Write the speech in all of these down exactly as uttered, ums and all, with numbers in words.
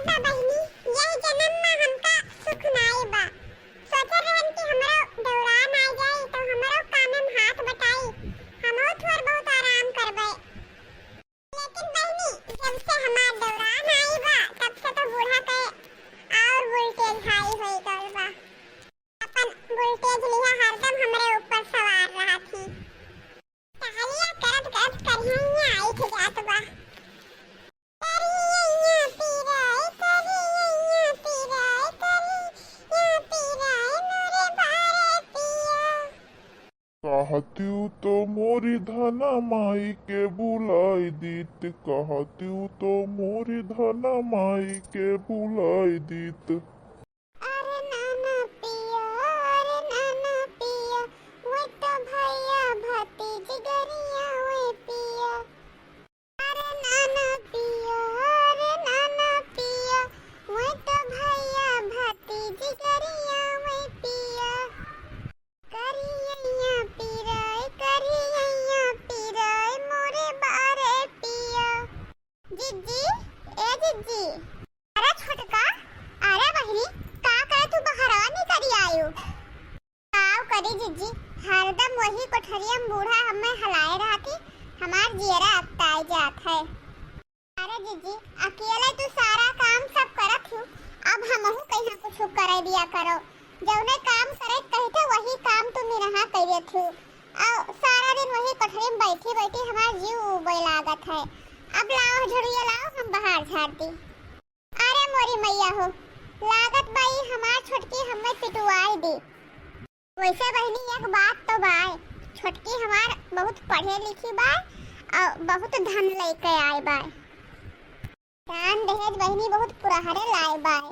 बा बहिनी, यह जन्म में हमका सुख नाई बा। सोचे रहन कि हमरो दौरान आ जाई, तो हमरो काम में हाथ बटाई, हमहू थोड़ बहुत आराम करबे। लेकिन बहिनी, जब से हमार दौरान आई बा, तब से तो बूढ़ा के और voltage high होई गल बा। अपन voltage लिहा हरदम हमरे ऊपर सवार रहत ही। टहलिया करत करत करिहैया आइठ जात बा। करिहैया पिराए, करिहैया पिराए, करिहैया पिराए मोरे बारे पिया। कहतिउ तो मोरी धना माई के बुलाई दीत, कहतिउ तो मोरी धना माई के बुलाई दीत। अरे नाना पिया, अरे नाना पिया, वो तो भैया भतीज गरिया वे पिया। अरे नाना पिया, अरे नाना पिया, वो तो भैया भतीज गरिया वे पिया। करिहैया पिराए, करिहैया पिराए मोरे बारे पिया। जिज्जी, ए जिज्जी। अरे छोटका, अरे बहिनी, का करे तू बहरवा निकरी आयु? काव करी जिज्जी, हरदम वही कोठरिया में बूढ़ा हमें हलाए रहती, हमार जियरा अकताए जात है। अरे जिज्जी, अकेले तू सारा काम सब करत हू, अब हमहू कहिया कुछ करे दिया करो। जौने काम करे कहते वही काम तू मिनहा करियत हू। अब सारा दिन वही कोठरी में बैठी बैठी हमार जीव उबे लागत है। अब लाओ झड़िया लाओ, हम बाहर झाड़ दी। अरे मोरी मैया हो, लागत बा ई हमार छोटकी हमें पिटुआई दी। वैसे बहिनी एक बात तो बाय, छोटकी हमार बहुत पढ़े लिखी बाय और बहुत धन लेके आए बाय। दान दहेज बहिनी बहुत पुरहरे लाए बाय,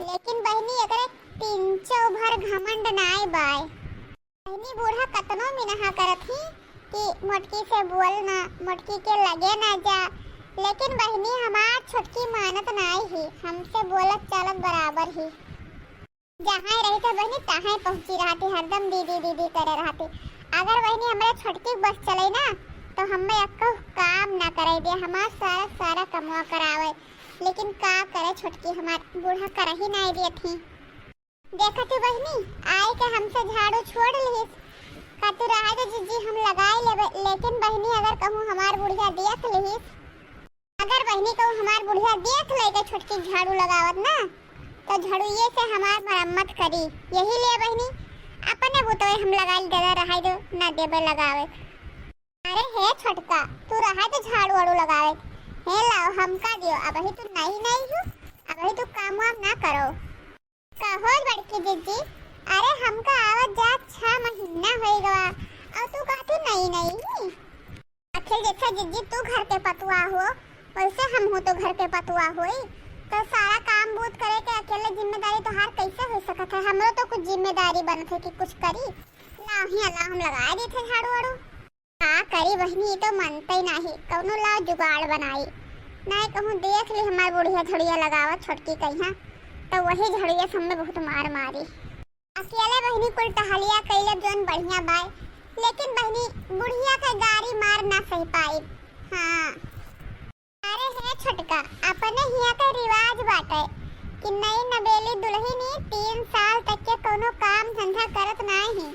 लेकिन बहिनी एकरे पिंचो भर घमंड नाय बाय। बहिनी बूढ़ा कतनो मिनहा करत ही कि मोटकी से बोल ना, मोटकी के लगे ना जा, लेकिन बहिनी हमार छोटकी मानत नाय ही, हमसे बोलत चालत बराबर ही। जहाँ रही थे बहिनी, तहाँ पहुँची रहती, हरदम दीदी, दीदी करे रहती। अगर बहिनी हमरे छोटकी बस चले ना, तो हमें एक्को काम ना करे दे, हमार सारा, सारा कमवा करावे। लेकिन का करे, छोटकी हमार बूढ़ा करही नाई देत ही। देखा तू बहिनी, आए के हमसे झाड़ू छोड़ लिहिस। का तू रहे दे जिज्जी, हम लगाए लेबे, लेकिन बहिनी अगर कहूँ हमार बुढ़िया देख लिहिस, अगर बहिनी कहूँ हमार बुढ़िया देख ले के छोटकी झाड़ू लगावत ना, तो झड़ुए से हमार मरम्मत करी। यही लिए बहिनी, अपने बुतवे हम लगाई देले रहाई दो, ना देबे लगावे। अरे हे छोटका, तू रहा तो झाड़ू वाड़ू लगावे। हे लाओ, हमका दियो, अबही तू नई नई हो, अबही तू काम वाम ना करो। कहो बड़की जिज्जी, अरे हमका आवत जात छह महीना होई गवा, और तू कहती नई नई ही। आखिर जैसे जिज्जी तू घर के पतुआ हो, वैसे हम हो तो घर के पतुआ होई, तो सारा काम बूत करे के अकेले जिम्मेदारी तोहार कैसे हो सकत है? हमरो तो कुछ जिम्मेदारी बनत है कि कुछ करी। लाओ ही अल्लाह, हम लगा दी थे झाड़ू वाड़ू। का करी बहिनी, ई तो मनते नाही, कौनो लाओ जुगाड़ बनाई। नाही कहूँ देख ली हमार बुढ़िया झड़िया लगावत छोटकी कहिया, तो वही झड़िया से हमें बहुत मार मारी। अकेले बहिनी कुल टहलिया कैले जौन बढ़िया बाय, लेकिन बहिनी बुढ़िया के गारी मार ना सही पाई। हाँ। अरे हे छोटका, अपने हिया के रिवाज बाटे कि नई नबेली दुल्हिनी तीन साल तक के कौनो काम धंधा करत नाई ही।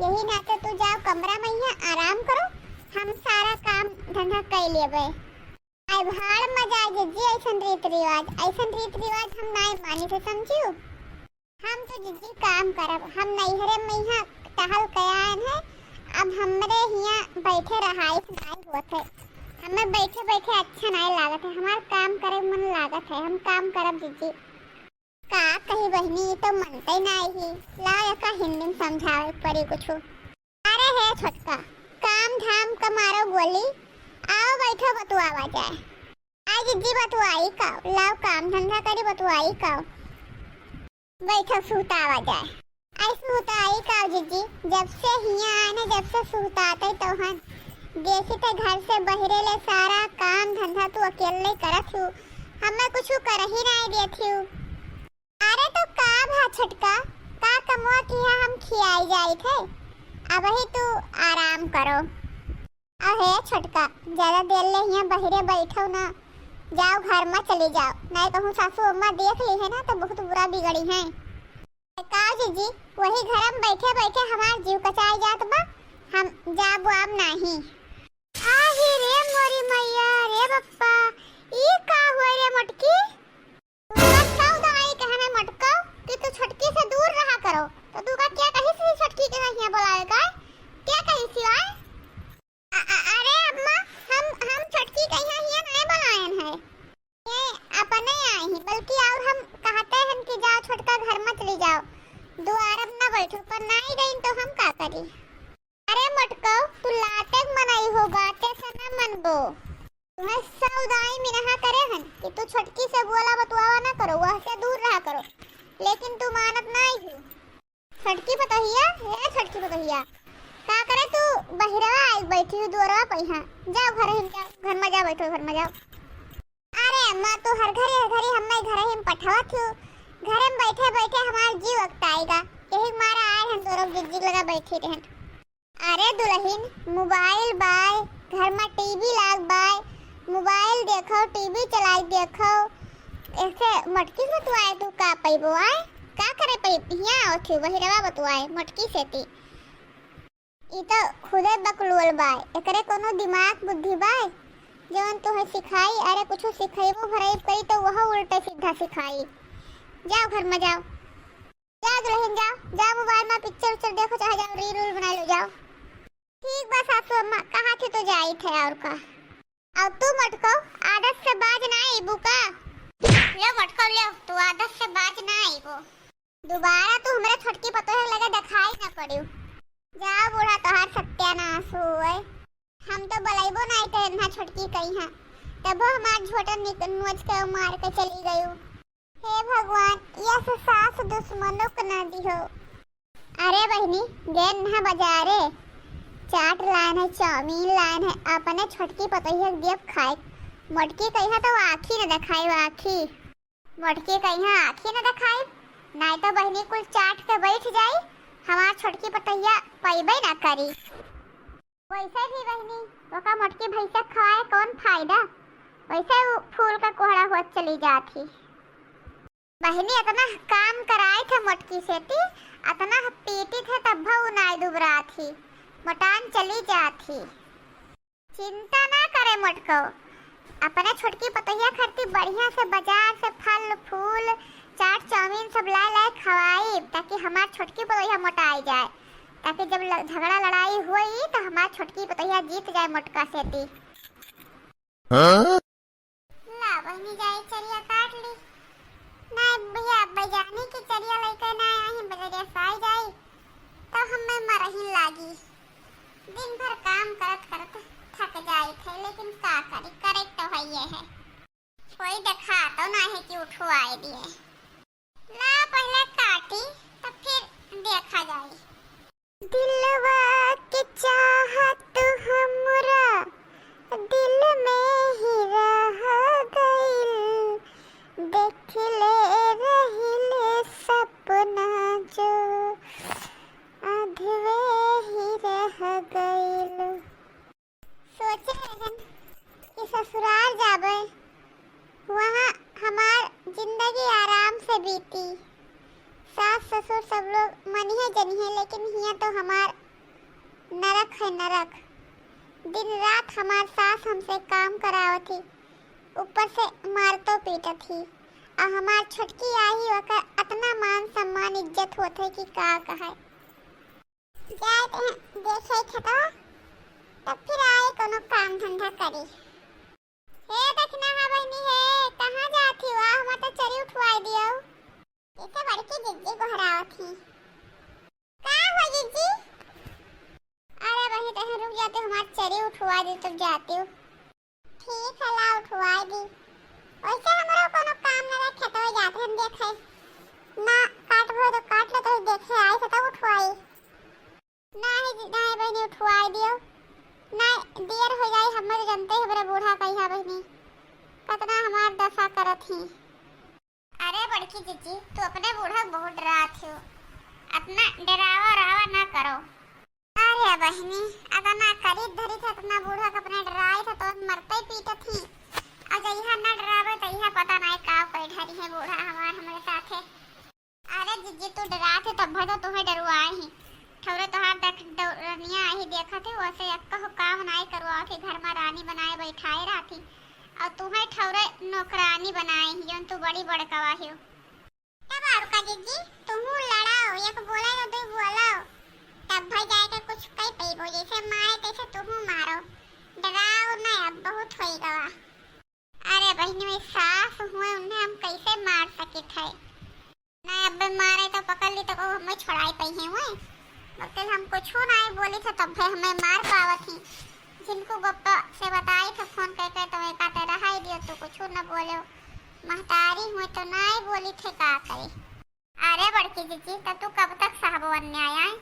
यही नाते तू जाओ कमरा में हिया आराम करो, हम सारा काम धंधा कई लेबे। आई भाड़ में जाए जिज्जी, ऐसन रीत रिवाज, ऐसन रीत रिवाज हम नाई मानी थे, समझियो? हम तो जिज्जी काम करब, हम नैहरे में यहाँ टहल के आयन है, अब हमरे हियाँ बैठे रहाई नाई होत है। हमें बैठे बैठे अच्छा नाई लागत है, हमार काम करे मन लागत है, हम काम करब जिज्जी। का कही बहिनी, ई तो मनते नाई ही। लाओ एका हिंदी में समझावे पड़ी कुछ। अरे हे छोटका, काम धाम का मारो गोली, आओ बैठो बतुआवा जाए। आई जिज्जी बतुआई का, लाओ काम धंधा करी बतुआई का। बैठो सुतावा जाए। आई सुताई का जिज्जी, जब से हिया आए ना, जब से सुताते तो हन। जैसे ते घर से बहिरे ले सारा काम धंधा तू अकेले करत हूँ, हमें कुछ कर ही नहीं देत हूँ। अरे तो का भा छोटका, का कमवा किहा हम खियाई जाई थे, अबही तू आराम करो। अहे छोटका, ज्यादा देर ले हियाँ बहिरे बैठो ना, जाओ घर मा चली जाओ, नाहीं कहूँ सासू अम्मा देख लिहैं ना तो बहुत बुरा बिगड़िहैं। का जीजी, वही घर मा बैठे बैठे हमार जीव कचाई जात बा, हम जाब वाब नाहीं। आही रे मोरी मैया रे बप्पा, ई का हुआ रे मोटकी? तू बस सौ दाई कहे में मोटको कि तू छोटकी से दूर रहा करो, तो तू का क्या कही सी छोटकी के हियाँ बोलावे का? क्या कही सी आए? अ-, अ-, अरे अम्मा, हम, हम छोटकी के हियाँ नाहीं बोलायन है। ये अपने आई ही, बल्कि और हम कहते हैं कि जाओ छोटका घर मा चली जाओ, दुआर मा ना बैठो, पर नाहीं गईन तो हम का करी? अरे मोटको, तू लाटेक मनई हो, गाते से ना मनबो। तुम्हें सौ दाई मिनहा करे हन कि तू छोटकी से बोला बतुआवा ना करो, वह से दूर रहा करो, लेकिन तू मानत नाहीं हो। छोटकी पतोहिया, ए छोटकी पतोहिया, का करे तू बहिरवा आई बैठी हो दुआरवा पे? हाँ, जाओ घर ही जाओ, घर मा जाओ, बैठो घर मा जाओ। अरे अम्मा, तू हर घड़ी, हर घड़ी हम्मे घर ही मा पठवत हो, घर मा बैठे बैठे हमार जीव अकताएगा, यही मारा आए हम तोरो जिज्जी लगा बैठी रहन। अरे दुलहिन, मोबाइल बाय, घर मा टीवी लाग बाय, मोबाइल देखो, टीवी चलाई देखो, ऐसे मोटकी से तू आए, तू का पैबो आए? का करे पैब? हियाँ आओ थी, बहिरवा बतुआए, मोटकी से ती। ई तो खुदे बकलोल बाय, एकरे कोनो दिमाग बुद्धि बाय? जवन तुहे सिखाई, अरे कुछ सिखाइबो भराइब करी तो वह उल्टे सीधा सिखाई। जाओ घर मा जाओ। जा दुलहिन जा, जा मोबाइल मा पिक्चर उक्चर देखो, चाहे जाओ रील उल बनाई लो, जाओ। ठीक बा सासू अम्मा, कहा थे तो जाई थे और का। और तू मोटको आदत से बाज ना आईबू का? ले मोटको ले, तू आदत से बाज ना आईबू। दोबारा तू हमरे छोटकी पतोह लगे दिखाई ना पड़ियो। जा बूढ़ा तोहार सत्यानाश होए। हम तो बलैबो नाई करे ना छोटकी कहीं है, तबो हमार झोटा निक नोच के मार के चली गयू। हे भगवान, यस सास दुश्मनों को ना दिहो। अरे बहिनी, गेन ना बाजारे, चाट लान है, चाउमीन लान है, अपने छोटकी पतोहिया के देब खाए। मोटकी कहिया तो आँखी न देखाई, आँखी। मोटकी कहिया आँखी न देखाई, नाई तो बहिनी कुल चाट के बैठ जाई, हमार छोटकी पतोहिया पइबे ना करी। वैसे भी बहिनी, ओका मोटकी भैंसा खवाए कौन फायदा, वैसे उ फूल का कोहड़ा होत चली जात ही। बहिनी अतना काम कराए थे मोटकी से ती, अतना पीटी थे तब उ नाई दुबरात ही, मोटान चली जात ही। चिंता ना करे मोटको, अपने छोटकी पतोहिया खरती बढ़िया से बाजार से फल फूल चाट चाउमीन सब लाए लाए खवाई, ताकि हमार छोटकी पतोहिया मोटाई जाए, ताकि जब ल-, झगड़ा लड़ाई होई तो हमार छोटकी पतोहिया जीत जाए मोटका से ती। हाँ? ला बहिनी जाई चरिया काट ली। नाई भैया, अब जानी कि चरिया लइके ना आई, बजरिया से आई जाई, तब हमें मरही लागी। दिन भर काम करत करत थक जाई थे, लेकिन का करी, करे तो है ये है। कोई देखा तो ना है कि उठवाए दिए। ला पहले काटी, तब फिर देखा जाई। दिलवा के चाहत हमरा दिल में ही रह गइल, देख ले रहिल सपना जो आधवे ही रह गइल। सोचे रहन कि ससुराल जाबे, वहाँ हमार जिंदगी आराम से बीती, सास ससुर सब लोग मनिहे जनिहे, लेकिन हियाँ तो हमार नरक है नरक। दिन रात हमार सास हमसे काम करावत ही, ऊपर से मारतो पीटत ही, आ हमार छोटकी आई, ओकर अतना मान सम्मान इज्जत होत है कि का कहे। जाए देखे खेतवा, तब फिर आए कोनो काम धंधा करी। हे दखिनहा बहिनी हे, कहाँ जात ही? वाह, हमार तो चरी उठवाए दियो। जैसे बड़की जिज्जी गोहरावत ही। का हो जिज्जी? अरे बहिनी, तहीं रुक जाते, हमार चरी उठवाए दी तब जाती हूँ। ठीक है, ला उठवाए दी। वैसे हमरो कोनो काम ना रहे, खेतवे जात हम देखे। ना काटबो तो काट लो, तो देखे आई से तब उठवाई। नाही जी, नाही बहिनी, उठवाए दियो। नाही, देर हो जाई, हमें तो जनते ही हमरे बूढ़ा कहिया बहिनी, कतना हमार दशा करत ही। अरे बड़की जिज्जी, तू अपने बूढ़ा के बहुत डरात हो, अतना डरावा रावा ना करो। अरे बहिनी, अतना करीत धरीत है, अतना बूढ़ा के अपने डराइत है, तो मरते पीटत ही। और जइहा ना डरावे, तइहा पता नाई का कोई डरी है बूढ़ा हमार हमरे साथे। अरे जिज्जी, तू डरात है तब तो तुम्हें डरुआए ही। ठौरे तोहार देख डौरनिया आही देखत है, वैसे एक्को काम नाई करवावत है, घर में रानी बनाए बैठाए रहती। और तुम्हें ठौरे नौकरानी बनाए ही, जौन तू बड़ी बड़कवा हियो। तब और का जिज्जी, तुहू लड़ाओ, एक बोला तो दो बोलाओ, तब भाई जाए के कुछ कई पइबो, जैसे मारे तैसे तुहू मारो, डराओ ना, अब बहुत होई गवा। अरे बहिनी, मेरी सास हुए, उन्हें हम कैसे मार सकित है? ना अब मारे तो पकड़ ली तो कहू हमें छोड़ाई पइहे हुए, बल्कि हम कुछ ना बोली थे तब हमें मार पावत ही। जिनको गप्पा से बताई थे फोन करके तो एक आते रहाई दियो, तू कुछ न बोलो, महतारी हुए तो ना बोली थे का करे। अरे बड़की जिज्जी, त तू कब तक सहबो अन्याय आए?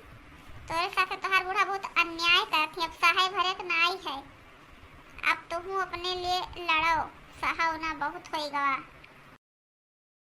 तोरे साथे तोहार बूढ़ा बहुत अन्याय करत ही, अब सहे भरे के नाई है। अब तुहू अपने लिए लड़ो, सहाओ ना, बहुत होई गवा।